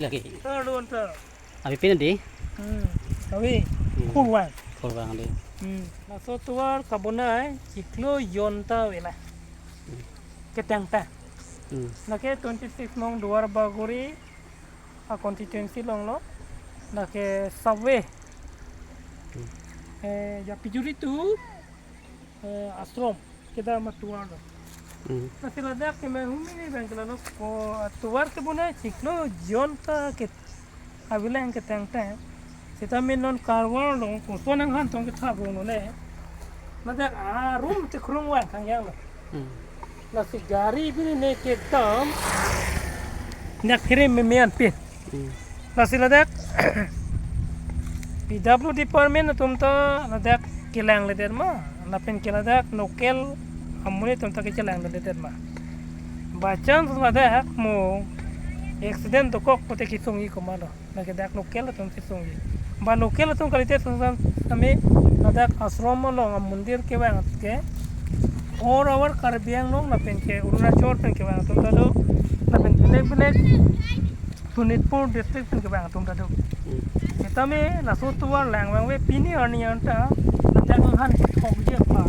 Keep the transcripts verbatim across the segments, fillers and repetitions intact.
Lagi. Third one ta. Abi pin di? Hmm. Abi. Hmm. Kurwang. Kurwang di. Hmm. Laso tovar kabonai chiklo jon ta avelang. Hmm. Ketang ta. Hmm. Lake twenty six nong Duar Bagori a constituency along lo. Lake subway. Hmm. Eh, ya pijuri tu eh, ashram kedar ma tovar lo. Hmm. Lasi ladak ke me humi ni bang kela lo ko tovar kebonai chiklo jon ta ke avelang ketang ta. Seta me non karwar lo ko sonang han tong ke thap rong lo le. Ladak a room te krung wan kang yang lo. Hmm. Lasi gari bini ne kedam. Nak kiri me me an pin. Hmm. Lasi ladak P W department atum ta ladak kelangledet ma, lapen ke ladak local amonit atum ta kechelangledet ma. By chance ladak mo accident dokok pote kesung-i komat lo, lake dak local atum kesung-i. Ba local atum kalite sung sam sami ladak ashram along amondir kevang ke all over Karbi Anglong lapen ke Arunachal pen kevang atum ta do, lapen beleg beleg Sonitpur district pen kevang atum ta do. Hmm. Seta me laso tovar lang vangve pini arni anta ladak han thokji aphan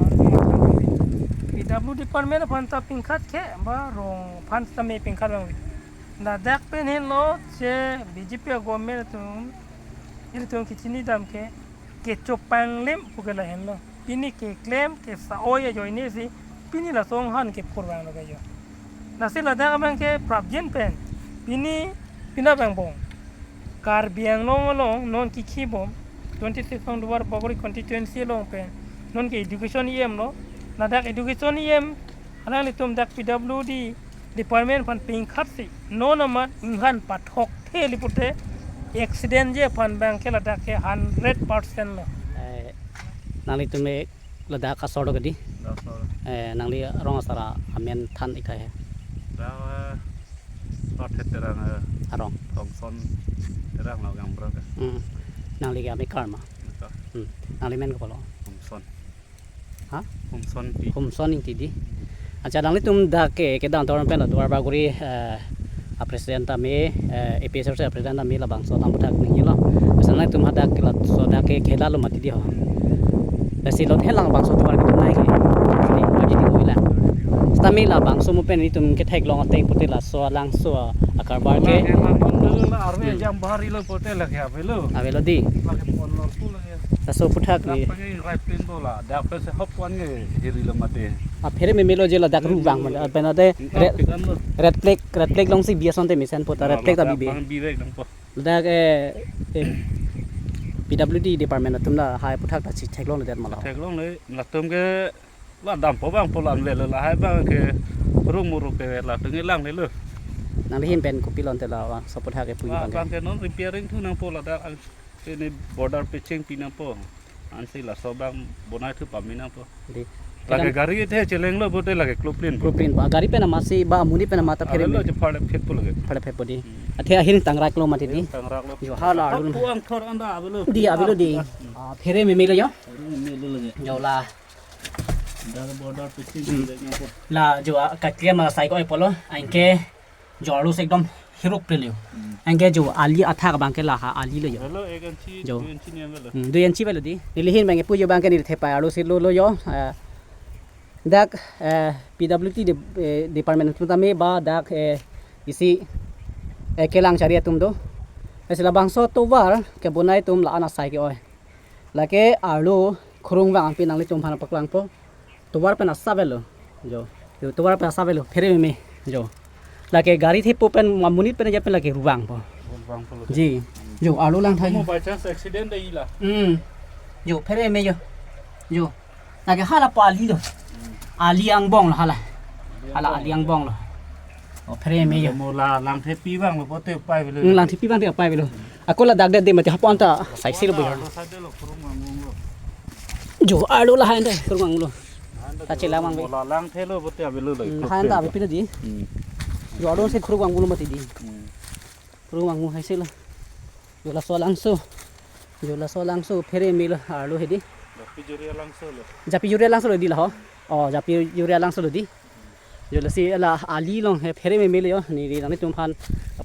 P W department aphan ta pingkhat ke ba rong aphan seta me pingkhat vangve. Ladak pen henlo che B J P government atum ilitum kechinidam ke kecho panglim pu ke lahenlo. Pini keklem ke sa-oi ajoine si pini laso han ke kurvanglo ke jo. Lasi ladak abang ke prapjin pen pini pina bang bong Karbi Anglong along non kikhi bom twenty six nong Duar Bagori constituency along pen non ke education E M lo. Ladak education E M alanglitum dak P W D department aphan pingkhat si non amat inghan pathok theli pute accident ji aphan bang ke ladak ke hundred percent lo. Eh, nanglitum me ladak asor do ke di? Asor. Eh, nangli rong asar amen than ik tha he? Dak, eh, Pathet Terang, eh, arong. Thomson Terang lo gang bro ke. Hmm. Nangli ke amekar ma? Mekar. Hmm. Nangli men kopilo? Thomson. Ha? Humson Ingti. Humson Ingti di. Acha, nanglitum dak ke kedam tovar pen la Duar Bagori, eh, a president tame, eh, A P H L C a president tame labangso alam aphuthak nangji lo. Mesen nangtum hadak ke laso dak ke khela lo mati di ho. Lasi lo thelang bangso tovar ke nai ke. Ini lagi di mo lang. Seta me labangso mo pen itum ketheklong ateng pute laso alangso akarbar ke. Lake namun dulu la arve Hmm. jam bahari lo pote lake avelo. Avelo di. Lake pon lo tu lake. Laso aphuthak ni. Dak pengi right plane bola, dak pen se hop wan nge hiri lo mate. A phere me melo je ladak ruvang man, pen ate Dak red, pekan lo. Red flag, red flag along si bias ante mesen pota red flag ta Dak bibe. Bang birek dang po. Ladak, eh, eh, P W D department atum lahai aphuthak ta si theklongledet ma lo? Theklongle, latum ke la dampo bang po la anve lo lahai bang ke rung muruk ke latum ke langle lo. Nangli ahin pen kopilo ante labangso aphuthak ke puji Bang, bang ke. Bang ke non repairing thu nangpo ladak ang. Ini border patching pi nangpo. Ansi laso bang bonai thu pame nangpo. Di. Lake kedam gari the cheleng lo pote lake kluplin. Kluplin pa. Gari pen amat si ba amonit pen amat ta phere Avelo me. Je pharle phet po lake. Pharle phet po di. Hmm. Athe ahin tangrak lo mati di. Tangrak lo. Jo hala Thor alun. Puang thor anda avelo. Di avelo di. Hmm. Ah, phere me melo jo. Phere me melo lake. Jo la. Dak border patching Hmm. pi nangpo. La jo a, kaklem asai ko-oi pulo. Anke jo arlo si ekdom hiruk pleleo. Hmm. Anke jo ali athak abang ke laha ali lo jo. Avelo ek inchi, Jo. dui inchi ni avelo. Hmm, dui inchi avelo di. Neli ahin bang kepu jo abang ke neli thepai arlo si lo lo jo. Eh, dak, eh, P W D de, eh, department atum tame ba dak, eh, isi, eh, kelang chari atum do. Lasi labangso tovar kebonai atum la-an asai ke-oi. Lake arlo khurung vang angpi nanglitum aphan paklangpo. Tovar pen asap avelo. Jo. Jo, tovar pen asap avelo. Phere me. Jo. Lake gari thepo pen amonit pen aja pen lake ruvang po. Ruvang po lo. Ji. Jo, arlo lang thai. Mo by chance accident de ila. Hmm. Jo, phere me jo. Jo. Lake hala po ali lo. Hmm. Ali angbong lo hala. Hala ali angbong lo. Oh, phere me jo. Mo la lang thepi vang lo pote pai avelo. Hmm, lang thepi vang te pai avelo. Ako ladak det de mati hapo anta sai silo boy. Alo side lo, kurung angung lo. Jo, arlo lahai ante, kurung angung lo. Ante Ta chelang mang be. Mo la lang thelo pote avelo lo. Hmm, ikut lahai anta pen. Abe pino di. Hmm. Jo, arlo si kurung angung lo mati di. Hmm. Kurung angung hai silo. Jo laso alangso. Jo laso alangso phere me lo arlo he di. Japi juri alangso lo. Japi juri alangso lo di la ho. Oh, japi juri alangso lo di. Jo, lasi la ali along he phere meme lo jo, neli nanglitum aphan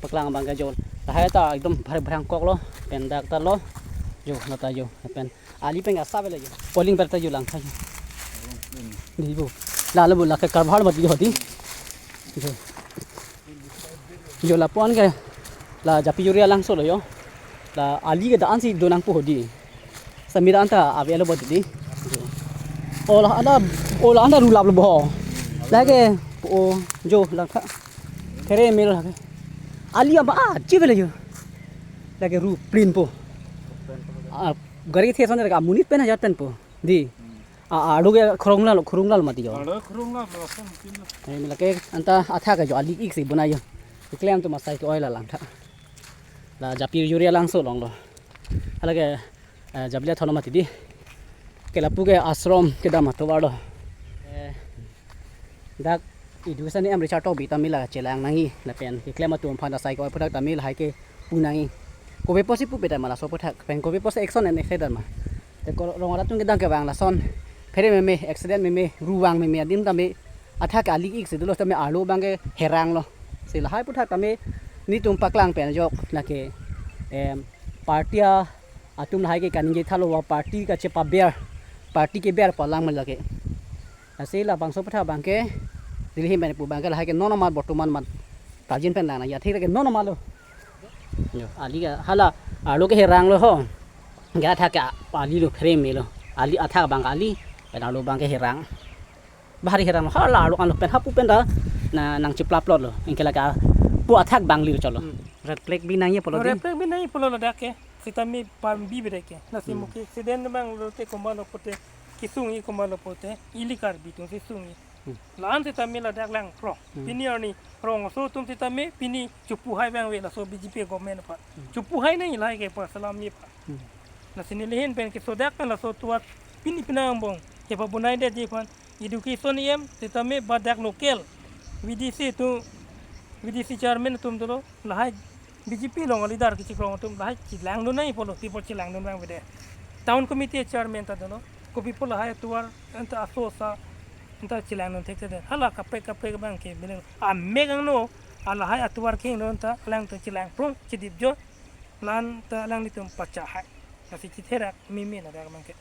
paklang abang ke jo. Lahai ta ekdom bhar bhrang kok lo, pen dak ta lo. Jo, nata jo, pen ali pen asap lo jo. Poling ber ta jo langtha jo. Di bo. La lo bo la ke karbhar bat jo di. Jo. Jo, lapu-an ke la Japi Juri alangso lo jo. La ali ke da-an si do nangpo di. Samira anta ave lo bo di. Jo. Ola anda, ola anda rulap lo bo. Lake o jo langtha. Kere mil lake. Ali amba a chive le jo. Lake ru plin po. Ah, gari the son ka monit pen hajar pen po. Di. A, arlo ke khorong lalo, khorong lalo mati jo. Arlo khorong lalo, lason mati lo. Eh, mila ke anta athak ke jo ali ik si bonai jo. Keklem atum asai ke-oi la langtha. La Japi Juri alangso along lo. Hala ke, eh, Japi la thono mati di. Ke lapu ke ashram kedam atovar lo. Eh, dak education E M Richard Tokbi ta mila chelang nangji lapen keklem atum aphan asai ke-oi aphuthak ta mila hai ke pu nangji. Kopi apotsi pupe ta ma laso aphuthak pen kopi apotsi action en ekse dan ma. Te ko rong arat atum kedang kevang lason phere meme, accident meme, ru vang meme adim tame athak ke ali ik si dolo tame arlo abang ke herang lo. Si lahai aphuthak tame nelitum paklang pen ajok lake, em, party a atum lahai ke kaningje thalo va party kachepaber, party keber pu alam lake. Lasi labangso aphuthak abang ke Delhi pen pu abang ke lahai ke non amat bortoman amat prajin pen lang nangji athak ke non amat lo. Jo, ali ke hala arlo ke herang lo ho. Ga athak ke ali lo phere meme lo. Ali athak abang ke ali, pen arlo abang ke herang. Bahari herang lo, hala arlo an lo pen hapu pen ta na nangchiplap plot lo. Anke lake pu athak abang li lo cholo. Hmm. Red flag bi nangji pulo di. Red flag bi nangji pulo ladak ke. Sitame pambi bede ke. Lasi Hmm. mo ke accident abang lote komat lo pote, kesung-i komat lo pote, ili Karbi atum si sung-i. Hmm. La-an sitame ladak lang pro. Hmm. Pini arni rong aso atum sitame pini chopu hai abang ave laso B J P government aphan. Hmm. Chopu hai nangji lahai ke pasalam ni aphan. Hmm. Lasi neli ahin pen kesodak pen laso atovar pini penang angbong kepabonai detji aphan. Education E M sitame ba dak local V D C atum, V D C chairman atum dolo, lahai B J P along a-leader kechiklo atum lahai chelangdun nangji pulo, people chelangdun abang bede. Town committee chairman ta dolo, kopi pu lahai atovar anta aso asa anta chelangdun thekthedet. Hala kaprek kaprek abang ke bilang amek angno, a lahai atovar kehingno anta alangtum chelang prong chedip jo, la-an ta alanglitum pacha hai. Lasi chitherak meme ladak abang ke.